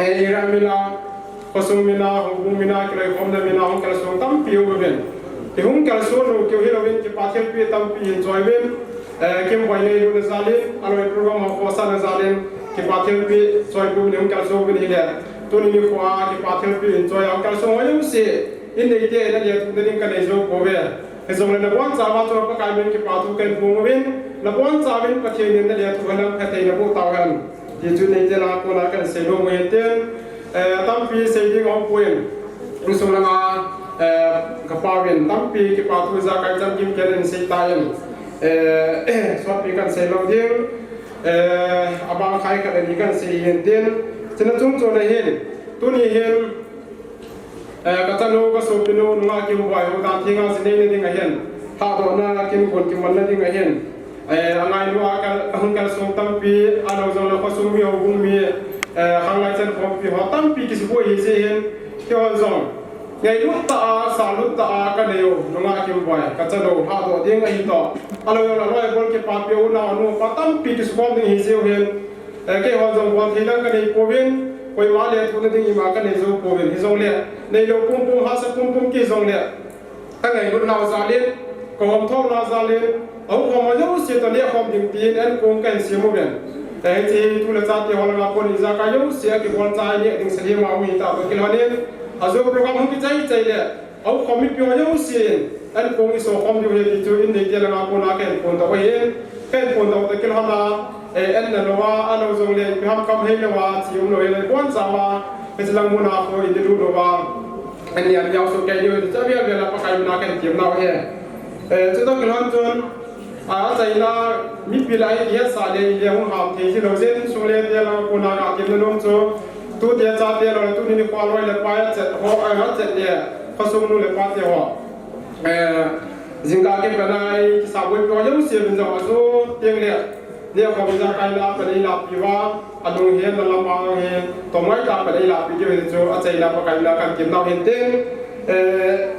eh, area min a, khosung min a, houbung min a, kiloikhomna min a, hung kalsong tampi um uvin. Ihung kalsong u keu hilouvin, kipa thilpeh tampi hin choi uvin, eh, Kimboi ngailutna jal in, aloi program ho khosahna jal in, kipa thilpeh choi uvin, ihung kalsong uvin ahile. Tuni nikho a, kipa thilpeh hin choi a, hung kalsong ho jouse. In neite, nalethuhna ding kanei jou pouve. Hijongle nabonchauva chu Pakai min kipa thu kahin phong uvin, nabonchauvin Pathen in nalethuh hen lang phatthei naboh tauhen. Ti chu neite langa kona kahin seinom u ahin tin, eh, tampi sei ding aum poi. Insung langa, eh, kapauvin tampi kipa thu ijakai chamkim khat in sei tan. Eh, sotpi kahin sei lou ding. Eh, abang khai khat ani kahin sei ahin tin. Chuna chung chon ahin. Tuni hin, Eh, kachanu, kasopinu, nungah Kimboi, houdan thenga ji neina ding ahin. Lhadohna kin kon kimanna ding ahin. Eh, angailua kal, ahung kalsong tampi, alou jongle khosung mi, houbung mi, eh, khanglai chan khompi ho tampi kisiboi ahije hin. Keihon jong ngailut tah a, salut tah a kanei u, nungah Kimboi, kachanu, lhadoh ding ahi toh. Alou jongle loi bol kipapi u, nao anu apa tampi kisukhom ding ahije u hin. Eh, keihon jong bol thei dang kanei pouvin, koima lethuhna ding ima kanei jou pouvin. Hijongle, neilou pumpum, hahsa pumpum kihi jongle, kangailutnau jal in, kahomthounau jal in, ahung khom ho jouse toh nehkhom ding tin, ankong kahin sem uvin. Eh, hiche hi tu le chate ho langa kon ijakai jouse a kibol chai neh ding sa hi ma um hita toh kilhonin, ajou program hung kichai chai le, Ahung khom mipi ho jouse, ankong iso khom diu ahi ti chu in neite langa kona kahin phon tau ahin, kahin phon tau toh kilhona, eh, an na louva, alou jongle, ipi ham kam hei louva, chi um lou hile, bonchauva, hiche lang muna kho in lut louva, an ni an jao soh kei diu ahi ti chu avel vel a Pakai mina kahin temnau ahi. Eh, chutoh kilhon chun, A, achaina mipi lah a ihet sah le, ile hung ham thei ji lou jeh in, insung le te lah a kona katemna nom chu, tute chate lou le, tuni nikho loi le pai achet ho, a, achet le, khosung nu le pate ho. Eh, jingkah kipana i kisaboi poi jouse min jong ajo teng le, ni khom ijakai na pan eilapi uva, alung hi na lama hi, tomai ta pan eilapi diu hi chu, achaina Pakai na kahin temnau hin tin, eh,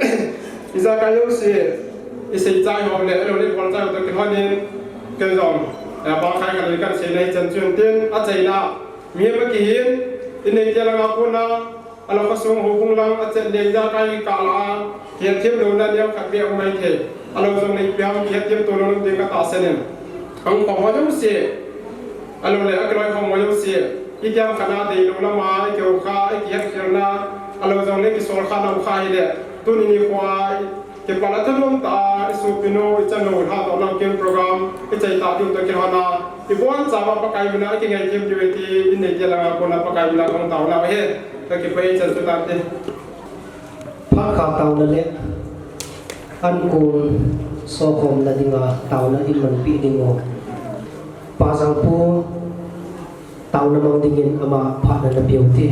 ijakai jouse, isei chai ho le, alo le bol chai ho toh kilhonin, ken jong, eh, bang khai khat le kahin sei nai chan chun tin, achaina, mihem akihin, in Neite langa kona, Alo khosung houbung lang achet le ijakai kikah a, kihetthem louna neo khat beh aum maithei. Alo jongle ipi ham kihetthem to lou ding katahsan in. Ahung khom ho jouse. Alo le akiloi khom ho jouse. Itiham khat a deilou lama, ikeu kha, ikihetkhelna. Alo jongle kisol kha nau kha hile. Tuni nikho a, Kipah le thanom tah a, isopinu, ichan lou, lha toh lam kin program, ichai tah diu toh kilhona, ibonchauva Pakai mina, ikingaidam diu ahi ti, in Neite langa kona Pakai mina kahung taona ahi, kakipah e chan chu tante. Phat khat taona le, ankol sokhomna dinga taona imanpi ding u. Pa Jangpu, Taona mang dingin ama phatna napeu te.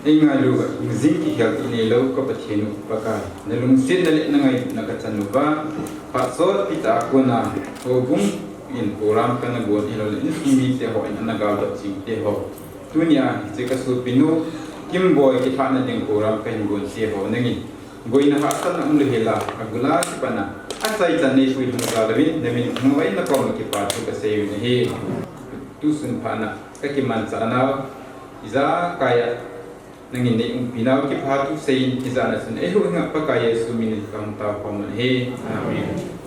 Eingailu uva, jing kikhel ti neilou ka Pathen u Pakai. Nalungsetna le nangaina kachan uva, phat sotpi tah a kona, houbung in program kana gon hilou le, insung mite hon ana galdoh jing te ho. Tunia, hiche ka sopinu, Kimboi kilhahna ding program kahin gon te ho, nangin. Boina hahsatna umlou hela, agula kipana. Achaichan neipui lhung jal uvin, namin hung uva in nakoma kipa thu kasei uvin ahi. Tusun phatna, kakimanchah nau. Ijakai a, nangin neiumpi nau kipa thu seiyin, ijat na chun eiho henga Pakai Jesu minin kahung tao khom un ahi. Amen.